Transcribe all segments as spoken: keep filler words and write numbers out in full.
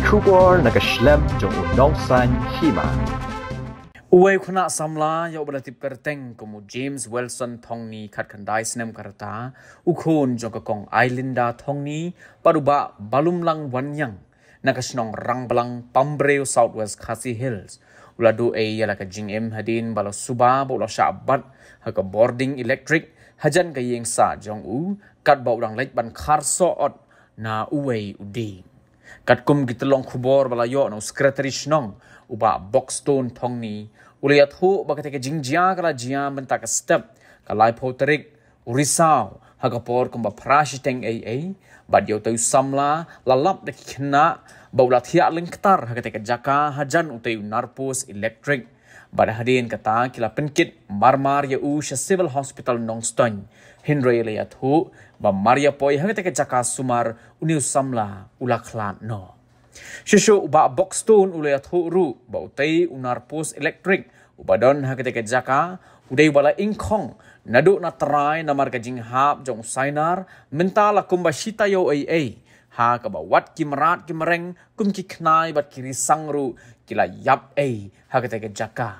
Khubor na ka shlem jong u nongsan hima. Uwei u khynnah samla ïa uba la tip kyrteng kum u James Wilson Thongni, khatkhyndai snem ka rta, u khun jong ka kong Ailinda Thongni bad u bah Balumlang Wanniang, na ka shnong Rangblang, Pambriew, South West Khasi Hills, u la duh ei ïa la ka jingim hadien ba la suba ba u la shah bat ha ka bording elektrik hajan ka ïing sah jong u, katba u dang leit ban khar soh ot na uwei u dieng. Katkum ki tyllong khubor ba la ïoh na u Secretary Shnong, u bah Buxton Thongni, u la ïathuh ba katei ka jingjia ka la jia mynta ka step, ka laiphew tarik u Risaw, ha ka por kumba phra shiteng eiei, bad ïa utei u samla la lap da ki khynnah ba u la thiah lyngktar ha katei ka jaka hajan utei u narpos elektrik. Bad hadien kata ki la pynkit marmar ïa u sha Civil Hospital Nongstoiñ, hynrei la ïathuh ba mar ïa poi ha katei ka jaka sumar une u samla u la khlad noh. Shuh shuh u bah Buxton u la ïathuh ruh ba utei u narpos elektrik uba don ha katei ka jaka u dei uba la ingkhong naduh na trai namar ka jinghap jong u Sainar, mynta la kumba shi taïew eiei, ha kaba wat ki mrad ki mreng kum ki khnai bad ki risang ruh ki la ïap ei ha katei ka jaka.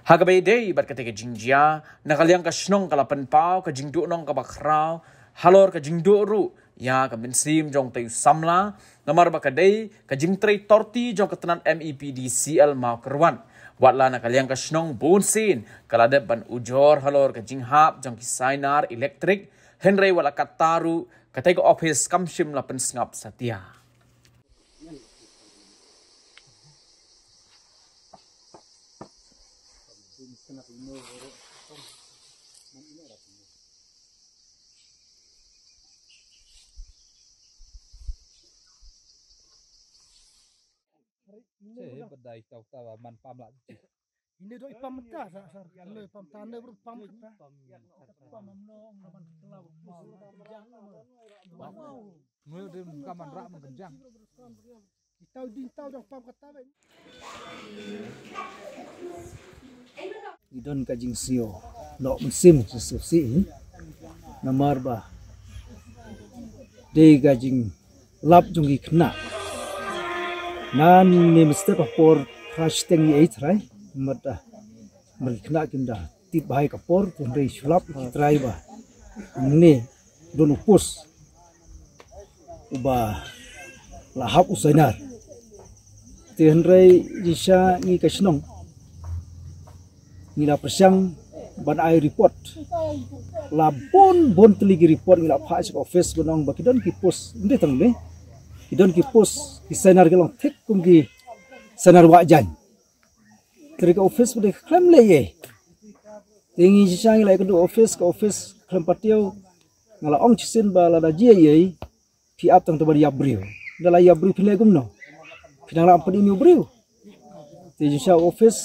Ha kaba ïadei bad katei ka jingjia, na ka liang ka shnong ka la pynpaw ka jingduhnong kaba khraw halor ka jingduh ruh ïa ka mynsiem jong utei u samla, namar ba ka dei ka jingtrei torti jong ka tnat MePDCL Mawkyrwat. Watla na ka liang ka shnong bunsien ka la dep ban ujor halor ka jinghap jong ki Sainar elektrik, hynrei wat la katta ruh katei ka ophis kam shym la pynsngap satia. Ine do ipam ta sa sa le pam ta ne bru pam ta. Pam am no man kla ba pus jang. Ngue de ka man ra man jang. Itau di tau dang pam kata be. I don ka jingsngew noh mynsiem sngewsih namar ba dei ka jing lap jong ki khynnah. Nan ne mynstep ha por phra shiteng eiei trai, mut da, mut ki khynnah kim da tip bha ïa ka por, hynrei shu lap ki trai ba hangne don u pos uba la hap u Sainar. Te hynrei jingshisha ngi ka shnong ngi la pyrshang ban ai report. La bun bun tylli ki report ngi la phah sha ka office ban ong ba ki don ki pos, ym dei tang ne, ki don ki pos ki Sainar ki long thik kum ki Sainar wah jaiñ. Te ka office ba dei ka khlem leh ei. Te ngi jingshisha ngi la ïakynduh office, ka office khlem patiew. Nga la ong shisien ba lada jia ei ei, phi ap tang te ban ïap briew. Da la ïap briew phin leh kumno? Phin nang la pynim ïa u briew. Te jingshisha office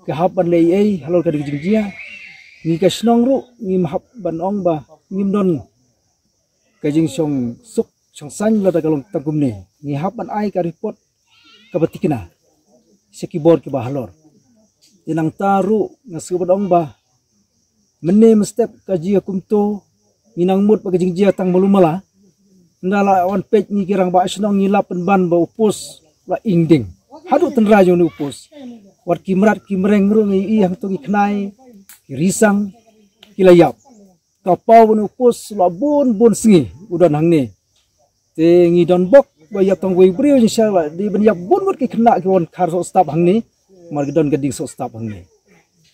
ka hap ban leh ei ei halor ka dei ka jingjia. Ngi ka shnong ruh ngim hap ban ong ba ngim don ka jingshong suk shong saiñ lada ka long tang kumne. Ngi hap ban ai ka report kaba thikna sha ki bor kiba halor. Te nangta ruh nga sngewbha ban ong ba mynne mynstep ka jia kumto, ngi nang mut ba ka jingjia tang malu mala. Ynda la wan peit ngi ki rangbah shnong ngi lap pynban ba u pos la ing ding. Haduh tynrai jong une u pos. Wat ki mrad ki mreng ruh ngi ïohi hangto ki khnai, ki risang, ki la ïap. Ka paw ba une u pos la bun bun sngi u don hangne. Te ngi don bok ba ïap tang wei briew, jingshisha la dei ban ïap bun bun ki khynnah ki wan khar soh stap hangne. Mar ki don ka ding soh stap hangne.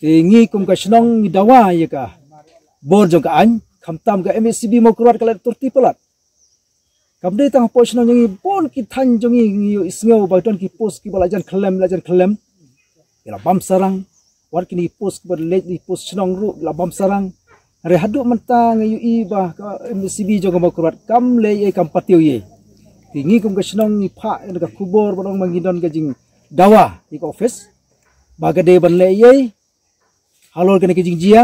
Te ngi kum ka shnong ngi dawa ïa ka bor jong ka aiñ, khamtam ka MHCB Mawkyrwat ka la torti palat. Kam dei tang hapoh shnong jong ngi, bun ki thaiñ jong ngi ngi ïohi sngew ba don ki pos kiba la jan khyllem, la jan khyllem. Ki la bam sarang, wat kine ki pos kiba leit, ki pos shnong ruh la bam sarang. Hynrei haduh mynta nga ïohi ba ka MHCB jong ka Mawkyrwat kam leh ei ei, kam patiew ei ei. Te ngi kum ka shnong ngi phah ïa ka khubor ban ong ba ngi don ka jingdawa ïa ka office ba ka dei ban leh ei ei halor kane ka jingjia,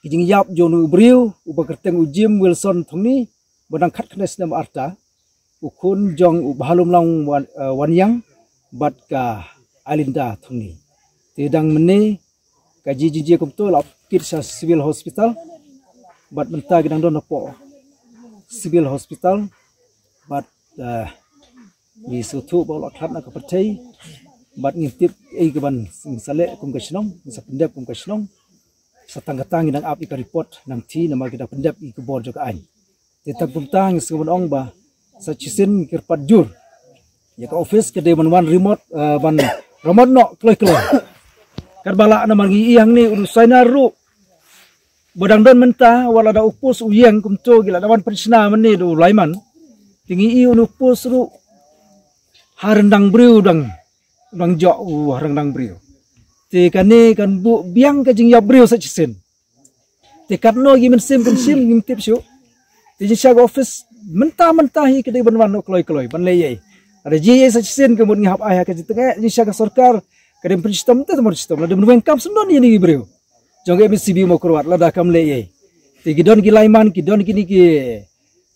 ka jingïap jong une u briew uba kyrteng u Jim Wilson Thongni, ba dang khatkhyndai snem arta, u khun jong u Bhalumlang Wan, eh, Wanniang bad ka Ailinda Thongni. Te dang mynne ka jingjia kumto la kit sha Civil Hospital bad mynta ki dang don hapoh Civil Hospital bad, eh, Ngi sngewthuh ba u la khlad na ka pyrthei. Bad ngim tip ei ka ban sa leh kum ka shnong, ngin sa pyndep kum ka shnong. Sa tang kata ngi dang ap ïa ka report nangta namar ki da pyndep ïa ka bor jong ka aiñ. Te tang kumta ngi sngewbha ban ong ba sa shisien ngi kyrpad jur ïa ka office ka dei ban wan remote, eh, ban remote noh kloi kloi. Katba lah namar ngi ïa hangne u Sainar ruh ba dang don mynta, wat la da u post u ïeng kumto, ki la da wan pynshna mynne da u Laiman. Te ngi ïa u post ruh ha ryndang briew dang, dang jok u ha ryndang briew. Te kane kan buh biang ka jingïap briew sa shisien. Te katno ki mynsiem pynshim ngim tip shuh. Te jingshisha ka office mynta mynta hi ka dei ban wan noh kloi kloi ban leh ei ei. Lada jia ei ei sa shisien ka mut ngi hap ai ha ka jingtngeh, jingshisha ka sorkar ka dei ban pynshitom te, te ban shitom. Lada ban weng kam sngewdon ïa kine ki briew jong ka M A C B Mawkyrwat lada kam leh ei ei. Te ki don ki Laiman, ki don kine ki,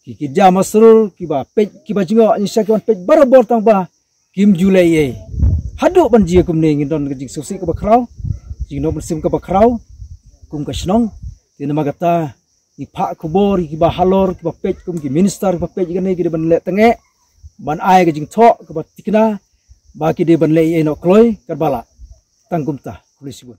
ki, ki Jia Masrur, kiba peit, kiba jngoh, jingshisha ki wan peit barabor tang ba kim ju leh ei ei. Haduh ban jia kumne ngin don ka jingsngewsih kaba khraw, jingnop mynsiem kaba khraw kum ka shnong. Te namar kata ngi phah khubor ïa kiba halor, kiba peit kum ki minister, kiba peit ïa kane, ki dei ban leh tngeh, ban ai ka jingthoh kaba thikna ba ki dei ban leh ei ei noh kloi katba lah. Tang kumta, khublei shibun.